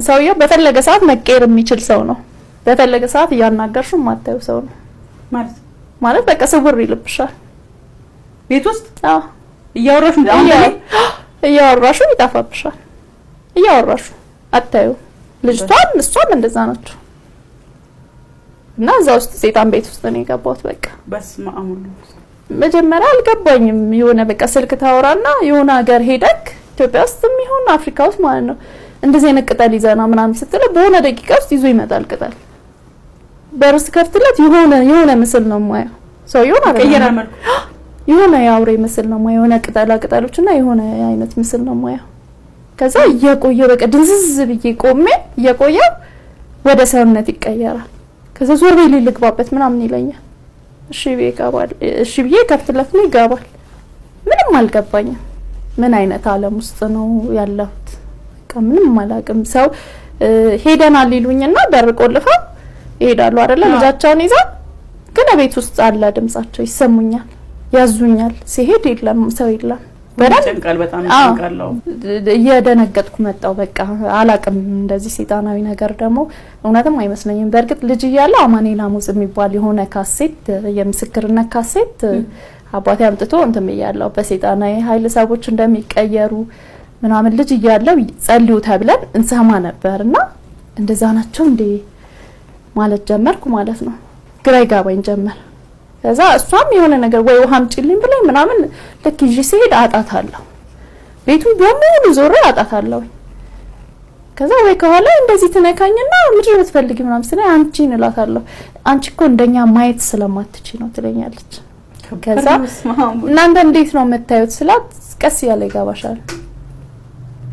ሰውየው በፈለገ ሰዓት መቀየር የሚችል ሰው ነው። በፈለገ ሰዓት እያናገርሽው የማታየው ሰው ነው። ማለት ማለት በቃ ስውር ይልብሻል። ቤት ውስጥ አዎ፣ እያወራሽ አሁን እያወራሽው ይጠፋብሻል። እያወራሽው አታዩ። ልጅቷም እሷም እንደዛ ናቸው። እና እዛ ውስጥ ሴጣን ቤት ውስጥ ነው የገባሁት። በቃ በስመ አብ መጀመሪያ አልገባኝም። የሆነ በቃ ስልክ ታወራና የሆነ ሀገር ሄደክ ኢትዮጵያ ውስጥ የሚሆን አፍሪካ ውስጥ ማለት ነው እንደዚህ አይነት ቅጠል ይዘና ምናምን ስትለው በሆነ ደቂቃ ውስጥ ይዞ ይመጣል ቅጠል። በር ስከፍትለት የሆነ የሆነ ምስል ነው የማየው። ሰውየውን አይደለም፣ ይቀየራል መልኩ። የሆነ የአውሬ ምስል ነው የማየው። የሆነ ቅጠላ ቅጠሎችና የሆነ አይነት ምስል ነው የማየው። ከዛ እየቆየ በቃ ድንዝዝ ብዬ ቆሜ እየቆየ ወደ ሰውነት ይቀየራል። ከዛ ዞር በይ ልግባበት ምናምን ይለኛል። እሺ ብዬ ይገባል። እሺ ብዬ ከፍትለት ነው ይገባል። ምንም አልገባኝም። ምን አይነት ዓለም ውስጥ ነው ያለሁት? በቃ ምንም አላውቅም። ሰው ሄደናል ይሉኝና በር ቆልፈው ይሄዳሉ አይደለ? ልጃቸውን ይዘው፣ ግን ቤት ውስጥ አለ ድምጻቸው ይሰሙኛል፣ ያዙኛል። ሲሄድ የለም፣ ሰው የለም። በደንብ ይጨንቃል፣ በጣም ይጨንቃል። እየደነገጥኩ መጣሁ። በቃ አላቅም። እንደዚህ ሰይጣናዊ ነገር ደግሞ እውነትም አይመስለኝም። በእርግጥ ልጅ እያለሁ አማኑኤል አሞጽ የሚባል የሆነ ካሴት፣ የምስክርነት ካሴት አባቴ አምጥቶ እንትን ብያለሁ። በሰይጣናዊ ኃይል ሰዎች እንደሚቀየሩ ምናምን ልጅ እያለሁ ጸልዩ ተብለን እንሰማ ነበር እና እንደዛ ናቸው እንዴ ማለት ጀመርኩ ማለት ነው። ግራ ይጋባኝ ጀመር። ከዛ እሷም የሆነ ነገር ወይ ውሃ አምጪልኝ ብላኝ ምናምን ልክ ይዤ ስሄድ አጣታለሁ። ቤቱን በሙሉ ዞሬ አጣታለሁ። ከዛ ወይ ከኋላ እንደዚህ ትነካኝና ምንድን ነው የምትፈልጊ ምናምን ስትለኝ አንቺን እላታለሁ። አንቺ እኮ እንደኛ ማየት ስለማትችይ ነው ትለኛለች። ከዛ እናንተ እንዴት ነው የምታዩት ስላት ቀስ እያለ ይገባሻል።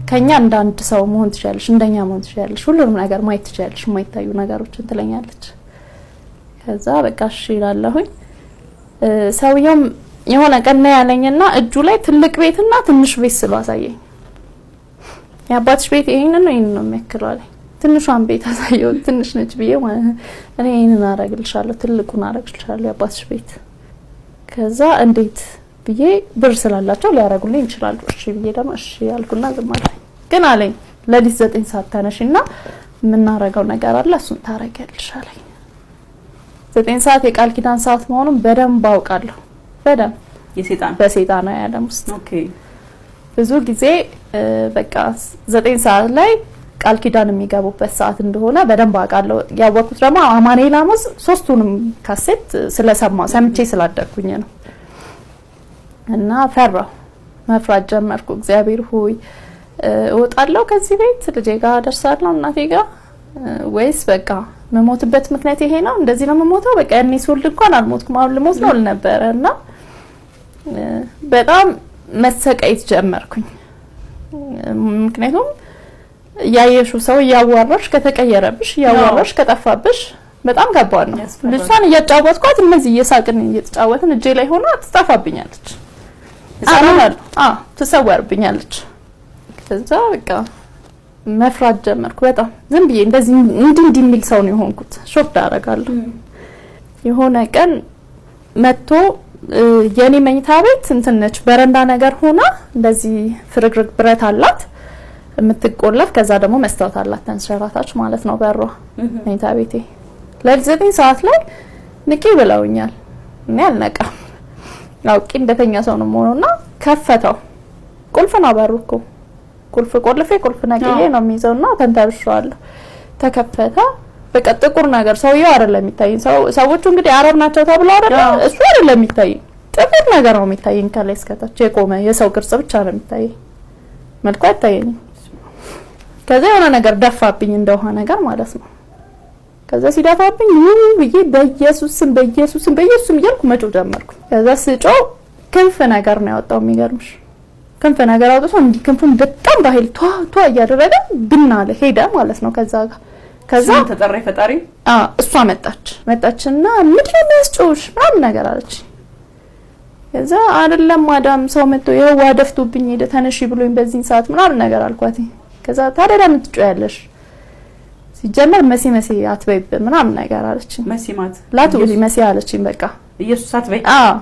ከኛ እንደ አንድ ሰው መሆን ትችያለሽ፣ እንደኛ መሆን ትችያለሽ፣ ሁሉንም ነገር ማየት ትችያለሽ፣ የማይታዩ ነገሮችን ትለኛለች። ከዛ በቃ እሺ እላለሁኝ። ሰውየውም የሆነ ቀን ነው ያለኝና እጁ ላይ ትልቅ ቤትና ትንሽ ቤት ስሎ አሳየኝ። የአባትሽ ቤት ይሄንን ነው ይሄንን ነው የሚያክለው አለኝ። ትንሿን ቤት አሳየው፣ ትንሽ ነች ብዬ ማለት ነው። እኔ ይሄንን አረግልሻለሁ፣ ትልቁን አረግልሻለሁ የአባትሽ ቤት። ከዛ እንዴት ብዬ ብር ስላላቸው ሊያረጉልኝ ይችላሉ። እሺ ብዬ ደግሞ እሺ ያልኩና ዝም አለኝ። ግን አለኝ ለሊት 9 ሰዓት ተነሽና የምናረገው ነገር አለ እሱን ታረጊያለሽ አለኝ። 9 ሰዓት የቃል ኪዳን ሰዓት መሆኑን በደንብ አውቃለሁ። በደንብ የሰይጣን በሰይጣናዊ ዓለም ውስጥ okay ብዙ ጊዜ በቃ 9 ሰዓት ላይ ቃል ኪዳን የሚገቡበት ሰዓት እንደሆነ በደንብ አውቃለሁ። ያወቅኩት ደግሞ አማኑኤል አሞጽ ሶስቱንም ካሴት ስለሰማ ሰምቼ ስላደግኩኝ ነው። እና ፈራሁ፣ መፍራት ጀመርኩ። እግዚአብሔር ሆይ እወጣለሁ ከዚህ ቤት፣ ልጄ ጋር ደርሳለሁ፣ እናቴ ጋር፣ ወይስ በቃ የምሞትበት ምክንያት ይሄ ነው? እንደዚህ ነው የምሞተው? በቃ ያኔ ስወልድ እንኳን አልሞትኩም፣ አሁን ልሞት ነው ነበረ። እና በጣም መሰቃየት ጀመርኩኝ። ምክንያቱም እያየሽው ሰው እያዋራሽ ከተቀየረብሽ፣ እያዋራሽ ከጠፋብሽ በጣም ከባድ ነው። ልጅቷን እያጫወትኳት እነዚህ እየሳቅን እየተጫወትን እጄ ላይ ሆና ትጠፋብኛለች። አዎ ትሰወርብኛለች። ከዛ በቃ መፍራት ጀመርኩ። በጣም ዝም ብዬ እንደዚህ እንዲህ እንዲህ የሚል ሰው ነው የሆንኩት። shock አደርጋለሁ። የሆነ ቀን መጥቶ የኔ መኝታ ቤት እንትን ነች፣ በረንዳ ነገር ሆና እንደዚህ ፍርግርግ ብረት አላት የምትቆለፍ፣ ከዛ ደግሞ መስታወት አላት ተንሸራታች ማለት ነው በሯ። መኝታ ቤቴ ለሊት 9 ሰዓት ላይ ንቂ ብለውኛል። እኔ አልነቃም፣ አውቄ እንደተኛ ሰው ነው የምሆነውና ከፈተው። ቁልፍ ነው በሩ እኮ፣ ቁልፍ ቆልፌ ቁልፍ ነቅዬ ነው የሚይዘውና ተንተርሼዋለሁ። ተከፈተ። በቃ ጥቁር ነገር፣ ሰውየው አይደለም የሚታየኝ። ሰዎቹ እንግዲህ አረብ ናቸው ተብሎ አይደለም፣ እሱ አይደለም የሚታየኝ፣ ጥቁር ነገር ነው የሚታየኝ። ከላይ እስከታች የቆመ የሰው ቅርጽ ብቻ ነው የሚታየኝ፣ መልኩ አይታየኝም። ከዛ የሆነ ነገር ደፋብኝ፣ እንደ ውሃ ነገር ማለት ነው። ከዛ ሲደፋብኝ ውይ ብዬ በኢየሱስ ስም፣ በኢየሱስ ስም፣ በኢየሱስ ስም እያልኩ መጮህ ጀመርኩ። ከዛ ስጮህ ክንፍ ነገር ነው ያወጣው። የሚገርምሽ ክንፍ ነገር አውጥቶ እንዲህ ክንፉን በጣም በኃይል ቷ ቷ እያደረገ ብና አለ፣ ሄደ ማለት ነው። ከዛ ጋር ከዛ ተጠራ ፈጣሪ። አዎ እሷ መጣችና ምንድን ነው የሚያስጮህሽ ምናምን ነገር አለች። ከዛ አይደለም ማዳም፣ ሰው መጥቶ ይኸው ውሃ ደፍቶብኝ ሄደ፣ ተነሺ ብሎኝ በዚህን ሰዓት ምናምን ነገር አልኳት። ከዛ ታዲያ ለምን ትጮያለሽ? ሲጀመር መሲ መሲ አትበይብን ምናምን ነገር አለችኝ። መሲ ማለት ላትውሊ መሲ አለችኝ። በቃ ኢየሱስ አትበይ። አዎ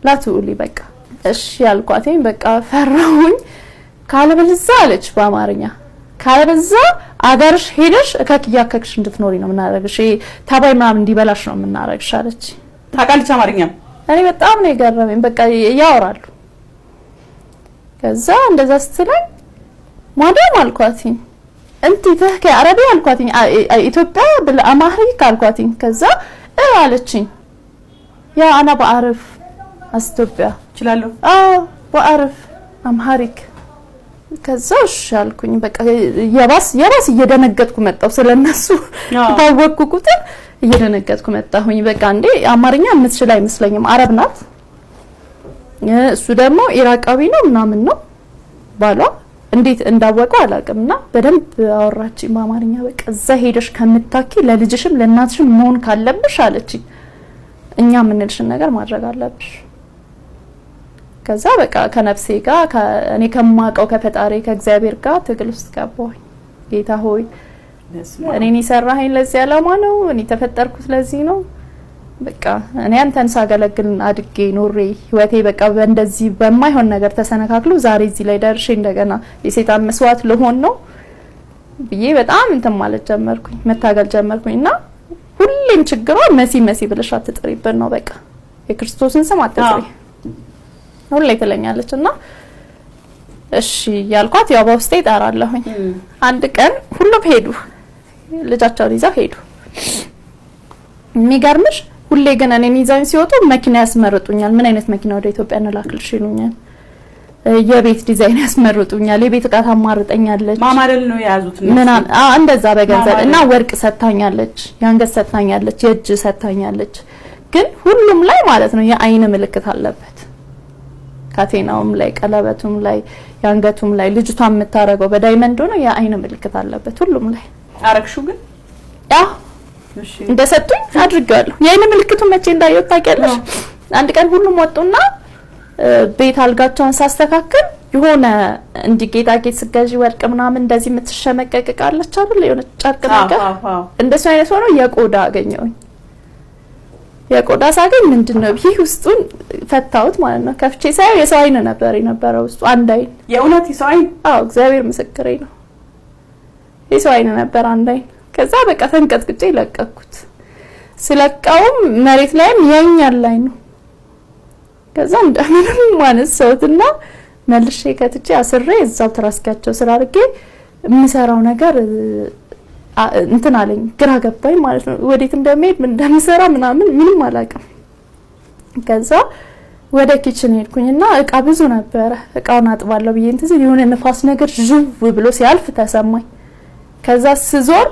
ላትውሊ በቃ እሺ ያልኳትኝ። በቃ ፈራሁኝ። ካለበለዚያ አለች በአማርኛ፣ ካለበለዚያ አገርሽ ሄደሽ እከክ እያከክሽ እንድትኖሪ ነው የምናደርግሽ፣ ይሄ ተባይ ምናምን እንዲበላሽ ነው የምናደርግሽ አለች። ታውቃለች አማርኛም? እኔ በጣም ነው የገረመኝ። በቃ ያወራሉ። ከዛ እንደዛ ስትለኝ مدام አልኳትኝ፣ أنتي تحكي عربي አልኳትኝ፣ ኢትዮጵያ بال Amharic አልኳትኝ። ከዛ እ አለችኝ፣ يا أنا بعرف ኢትዮጵያ እችላለሁ። አዎ بعرف Amharic። ከዛ እሺ አልኩኝ። በቃ የባስ የባስ እየደነገጥኩ መጣሁ። ስለነሱ ባወቅኩ ቁጥር እየደነገጥኩ መጣሁኝ። በቃ እንዴ አማርኛ የምትችል አይመስለኝም። አረብ ናት፣ እሱ ደግሞ ኢራቃዊ ነው ምናምን ነው ባሏ። እንዴት እንዳወቀው አላውቅም። እና በደንብ አወራችኝ በአማርኛ። በቃ እዛ ሄደሽ ከምታኪ ለልጅሽም ለእናትሽም መሆን ካለብሽ አለችኝ፣ እኛ የምንልሽን ነገር ማድረግ አለብሽ። ከዛ በቃ ከነፍሴ ጋር፣ እኔ ከማውቀው ከፈጣሪ ከእግዚአብሔር ጋር ትግል ውስጥ ገባሁኝ። ጌታ ሆይ፣ እኔን የሰራኸኝ ለዚህ ዓላማ ነው። እኔ የተፈጠርኩት ለዚህ ነው። በቃ እኔ አንተን ሳገለግል አድጌ ኖሬ ህይወቴ በቃ በእንደዚህ በማይሆን ነገር ተሰነካክሎ ዛሬ እዚህ ላይ ደርሼ እንደገና የሰይጣን መስዋዕት ልሆን ነው ብዬ በጣም እንትን ማለት ጀመርኩኝ፣ መታገል ጀመርኩኝ። እና ሁሌም ችግሯ መሲ መሲ ብለሽ አትጥሪብን ነው። በቃ የክርስቶስን ስም አትጥሪ ሁሌ ትለኛለች። እና እሺ ያልኳት ያው በውስጤ እጠራለሁኝ። አንድ ቀን ሁሉም ሄዱ፣ ልጃቸውን ይዘው ሄዱ። የሚገርምሽ ሁሌ ግን እኔን ይዘውኝ ሲወጡ መኪና ያስመርጡኛል። ምን አይነት መኪና ወደ ኢትዮጵያ እንላክልሽ ይሉኛል። የቤት ዲዛይን ያስመርጡኛል። የቤት እቃ ታማርጠኛለች። ማማለል ነው የያዙት እነሱ። ምናምን አዎ፣ እንደዛ በገንዘብ እና ማማለል። ወርቅ ሰጥታኛለች፣ የአንገት ሰጥታኛለች፣ የእጅ ሰጥታኛለች። ግን ሁሉም ላይ ማለት ነው የአይን ምልክት አለበት። ካቴናውም ላይ፣ ቀለበቱም ላይ፣ የአንገቱም ላይ፣ ልጅቷ የምታረገው በ diamond ሆኖ የአይን ምልክት አለበት ሁሉም ላይ። አረግሽው ግን? ያው እሺ። እንደሰጡኝ አድርጌዋለሁ። የአይን ምልክቱን መቼ እንዳየሁት ታውቂያለሽ? አንድ ቀን ሁሉም ወጡና ቤት አልጋቸውን ሳስተካክል የሆነ እንዲህ ጌጣጌጥ ስገዢ ወርቅ ምናምን እንደዚህ የምትሸመቀቅ እቃ አለች አይደል? የሆነ ጨርቅ ነገር እንደሱ አይነት ሆኖ የቆዳ አገኘሁኝ። የቆዳ ሳገኝ ምንድን ነው ይህ ውስጡን ፈታሁት ማለት ነው። ከፍቼ ሳየው የሰው አይን ነበር የነበረው ውስጡ፣ አንድ አይን። የእውነት የሰው አይን? አዎ፣ እግዚአብሔር ምስክሬ ነው። የሰው አይን ነበር፣ አንድ አይን። ከዛ በቃ ተንቀጥቅጬ ለቀኩት። ስለቀውም መሬት ላይም ያኛል ላይ ነው። ከዛ እንደምንም አነሳሁትና መልሼ ከትቼ አስሬ እዛው ትራስጌያቸው ስራ አድርጌ የምሰራው ነገር እንትን አለኝ፣ ግራ ገባኝ ማለት ነው። ወዴት እንደሚሄድ፣ ምን እንደምሰራ ምናምን ምንም አላውቅም። ከዛ ወደ kitchen ሄድኩኝና እቃ ብዙ ነበረ። እቃውን አጥባለሁ ብዬ እንትን ስል የሆነ ንፋስ ነገር ዥው ብሎ ሲያልፍ ተሰማኝ። ከዛ ስዞር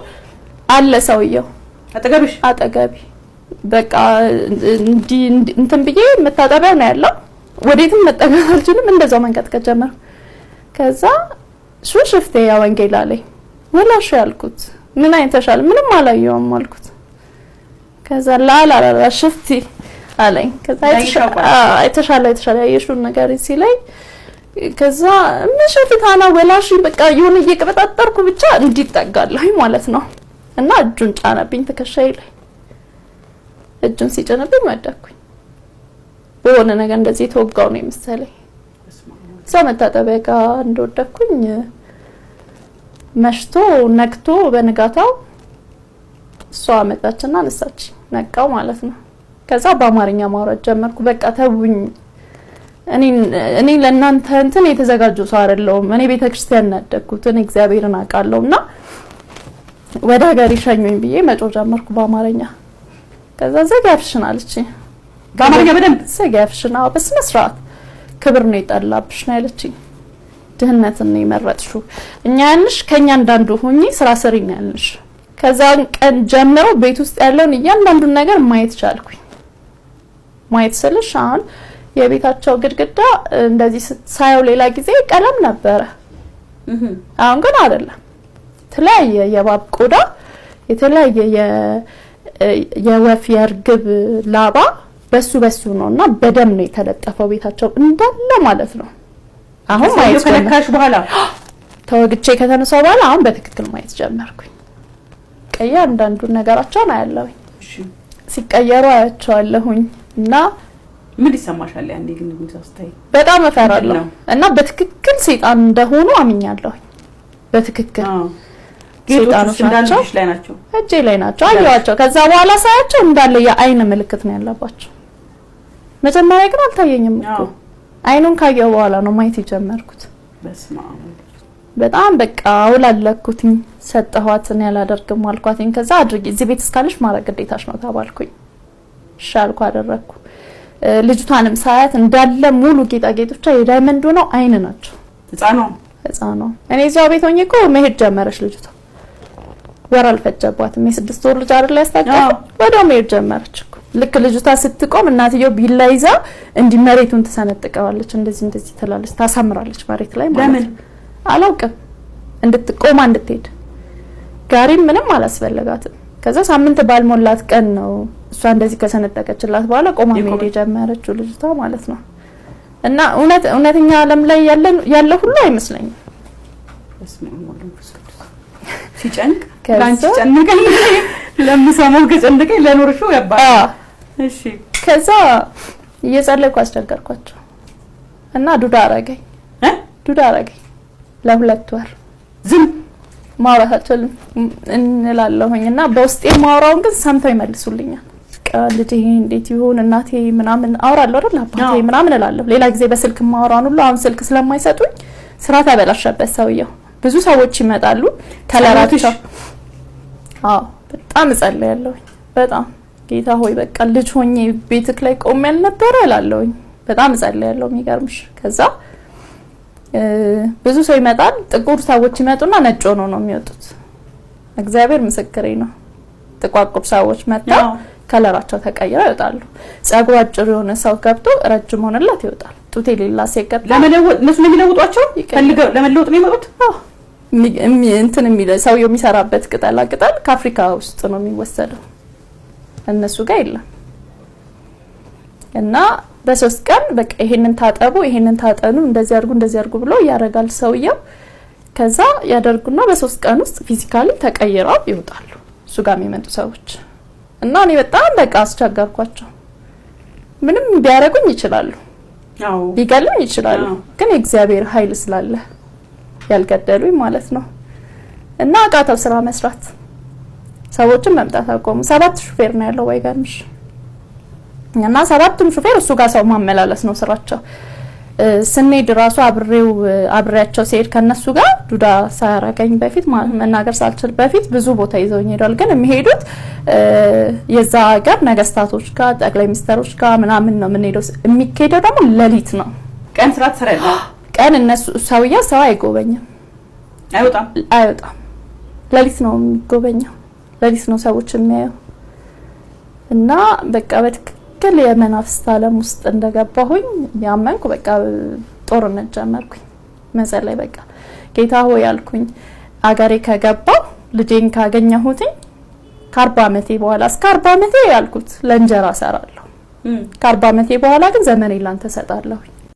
አለ ሰውየው። አጠገብሽ? አጠገቢ። በቃ እንዲ እንትን ብዬ መታጠቢያው ነው ያለው። ወዴትም መጠጋት አልችልም። እንደዛው መንቀጥቀጥ ጀመርኩ። ከዛ شو شفتي يا ወንጌል አለኝ። ولا شي ያልኩት፣ ምን አይተሻል? ምንም አላየውም አልኩት። ከዛ لا لا لا شفتي አለኝ። ከዛ አይተሻል አይተሻል፣ ያየሽውን ነገር ሲለኝ ከዛ ما شفت أنا ولا شي፣ በቃ የሆነ እየቀበጣጠርኩ ብቻ እንዲጠጋለሁኝ ማለት ነው። እና እጁን ጫነብኝ ትከሻዬ ላይ። እጁን ሲጭንብኝ ወደኩኝ። በሆነ ነገር እንደዚህ የተወጋው ነው የመሰለኝ። እዛ መታጠቢያ ጋር እንደወደኩኝ መሽቶ ነግቶ በንጋታው እሷ መጣችና አነሳች። ነቃው ማለት ነው። ከዛ በአማርኛ ማውራት ጀመርኩ። በቃ ተውኝ፣ እኔ ለእናንተ እንትን የተዘጋጀው ሰው አይደለሁም። እኔ ቤተክርስቲያን ነው ያደግኩት። እኔ እግዚአብሔርን አውቃለሁ እና ወደ ሀገር ይሸኙኝ ብዬ መጮህ ጀመርኩ በአማርኛ። ከዛ ዝጊ አፍሽን አለችኝ። በአማርኛ በደንብ? ዝጊ አፍሽን፣ አዎ፣ በስነ ስርዓት፣ ክብር ነው የጠላብሽ ነው ያለችኝ። ድህነትን ነው የመረጥሽው። እኛ ያልንሽ ከኛ እንዳንዱ ሆኚ ስራ ስሪ ነው ያልንሽ። ከዛን ቀን ጀምሮ ቤት ውስጥ ያለውን እያንዳንዱን ነገር ማየት ቻልኩኝ። ማየት ስልሽ አሁን የቤታቸው ግድግዳ እንደዚህ ሳየው ሌላ ጊዜ ቀለም ነበረ። አሁን ግን አይደለም። የተለያየ የእባብ ቆዳ፣ የተለያየ የወፍ፣ የእርግብ ላባ በሱ በሱ ነው እና በደም ነው የተለጠፈው ቤታቸው እንዳለ ማለት ነው። አሁን ማየት ከነካሽ በኋላ? ተወግቼ ከተነሳው በኋላ አሁን በትክክል ማየት ጀመርኩኝ። እያንዳንዱን ነገራቸውን አያለሁኝ። ሲቀየሩ አያቸዋለሁኝ እና ምን ይሰማሻል ያኔ ግን ስታይ? በጣም እፈራለሁ እና በትክክል ሰይጣን እንደሆኑ አምኛለሁኝ። በትክክል። ሰይጣኖች ናቸው፣ ላይ ናቸው፣ እጄ ላይ ናቸው። አየኋቸው። ከዛ በኋላ ሳያቸው እንዳለ የአይን ምልክት ነው ያለባቸው። መጀመሪያ ግን አልታየኝም እኮ፣ አይኑን ካየሁ በኋላ ነው ማየት የጀመርኩት። በጣም በቃ አውላለኩትኝ፣ ሰጠኋት። እኔ አላደርግም አልኳትኝ። ከዛ አድርጊ፣ እዚህ ቤት እስካለሽ ማድረግ ግዴታሽ ነው ተባልኩኝ። እሺ አልኩ፣ አደረግኩ። ልጅቷንም ሳያት እንዳለ ሙሉ ጌጣጌጦቿ የ diamond ሆነው አይን ናቸው። ህፃኗ ህፃኗ እኔ እዚያው ቤት ሆኜ እኮ መሄድ ጀመረች ልጅቷ። ወር አልፈጀባትም። የ6 ወር ልጅ አይደል ያስታቀፈ፣ ወዲያው መሄድ ጀመረች እኮ። ልክ ልጅቷ ስትቆም እናትየው ቢላ ይዛ እንዲህ መሬቱን ትሰነጥቀዋለች። እንደዚህ እንደዚህ ትላለች፣ ታሳምራለች መሬት ላይ ማለት ነው። አላውቅም፣ እንድትቆማ እንድትሄድ ጋሪም ምንም አላስፈለጋትም። ከዛ ሳምንት ባልሞላት ቀን ነው እሷ እንደዚህ ከሰነጠቀችላት በኋላ ቆማ መሄድ የጀመረችው ልጅቷ ማለት ነው። እና እውነት እውነተኛ ዓለም ላይ ያለ ሁሉ አይመስለኝም። ሲጨንቅ ላንቺ ጨነቀኝ፣ ለምሰማው ከጨነቀኝ ለኖርሽው ያባል። እሺ። ከዛ እየጸለይኩ አስቸገርኳቸው እና ዱዳ አረገኝ፣ ዱዳ አረገኝ ለ2 ወር። ዝም ማውራት አልችልም እንላለሁኝ እና በውስጤ ማውራውን ግን ሰምተው ይመልሱልኛል። ልጄ እንዴት ይሁን፣ እናቴ ምናምን አውራለሁ አይደል፣ አባቴ ምናምን እላለሁ። ሌላ ጊዜ በስልክ ማውራውን ሁሉ አሁን ስልክ ስለማይሰጡኝ ስራ ተበላሸበት ሰውየው። ብዙ ሰዎች ይመጣሉ ከለራቸው። አዎ፣ በጣም እጸልያለሁኝ። በጣም ጌታ ሆይ በቃ ልጅ ሆኜ ቤትክ ላይ ቆሜ ያልነበረ እላለሁኝ። በጣም እጸልያለሁ። የሚገርምሽ ከዛ ብዙ ሰው ይመጣል። ጥቁር ሰዎች ይመጡና ነጭ ሆነው ነው የሚወጡት። እግዚአብሔር ምስክሬ ነው። ጥቋቁር ሰዎች መጥተው color ኣቸው ተቀይረው ይወጣሉ። ጸጉሩ አጭር የሆነ ሰው ገብቶ ረጅም ሆነላት ይወጣል። ጡት የሌላ ሴት ገብታ ለመለወጥ፣ እነሱ ነው የሚለውጧቸው፣ ፈልገው ለመለወጥ ነው የሚመጡት። አዎ፣ እንትን የሚለ ሰውየው የሚሰራበት ቅጠላ ቅጠል ከአፍሪካ ውስጥ ነው የሚወሰደው፣ እነሱ ጋር የለም። እና በ3 ቀን በቃ ይሄንን ታጠቡ፣ ይሄንን ታጠኑ፣ እንደዚህ አድርጉ፣ እንደዚህ አድርጉ ብሎ ያደርጋል ሰውየው። ከዛ ያደርጉና በ3 ቀን ውስጥ physically ተቀይረው ይወጣሉ እሱ ጋር የሚመጡ ሰዎች። እና እኔ በጣም በቃ አስቸገርኳቸው። ምንም ቢያደርጉኝ ይችላሉ፣ ሊገሉኝ ይችላሉ። ግን የእግዚአብሔር ኃይል ስላለ ያልገደሉኝ ማለት ነው። እና አቃተው ስራ መስራት። ሰዎችን መምጣት አቆሙ። ሰባት ሹፌር ነው ያለው ባይገርምሽ። እና ሰባቱም ሹፌር እሱ ጋር ሰው ማመላለስ ነው ስራቸው። ስንሄድ ራሱ አብሬው አብሬያቸው ሲሄድ ከነሱ ጋር ዱዳ ሳያረገኝ በፊት፣ መናገር ሳልችል በፊት ብዙ ቦታ ይዘውኝ ሄዷል። ግን የሚሄዱት የዛ ሀገር ነገስታቶች ጋር፣ ጠቅላይ ሚኒስተሮች ጋር ምናምን ነው የምንሄደው። የሚካሄደው ደግሞ ሌሊት ነው። ቀን ስራ ትሰሪያለሽ? ቀን እነሱ ሰውዬው ሰው አይጎበኝም፣ አይወጣም፣ አይወጣም። ሌሊት ነው የሚጎበኘው። ሌሊት ነው ሰዎች የሚያየው። እና በቃ በትክክል የመናፍስት ዓለም ውስጥ እንደገባሁኝ ያመንኩ፣ በቃ ጦርነት ጀመርኩኝ መጸለይ። በቃ ጌታ ሆይ አልኩኝ፣ አገሬ ከገባው ልጄን ካገኘሁትኝ ከ40 ዓመቴ በኋላ፣ እስከ 40 ዓመቴ ያልኩት ለእንጀራ እሰራለሁ። ከ40 ዓመቴ በኋላ ግን ዘመኔ ላንተ እሰጣለሁኝ።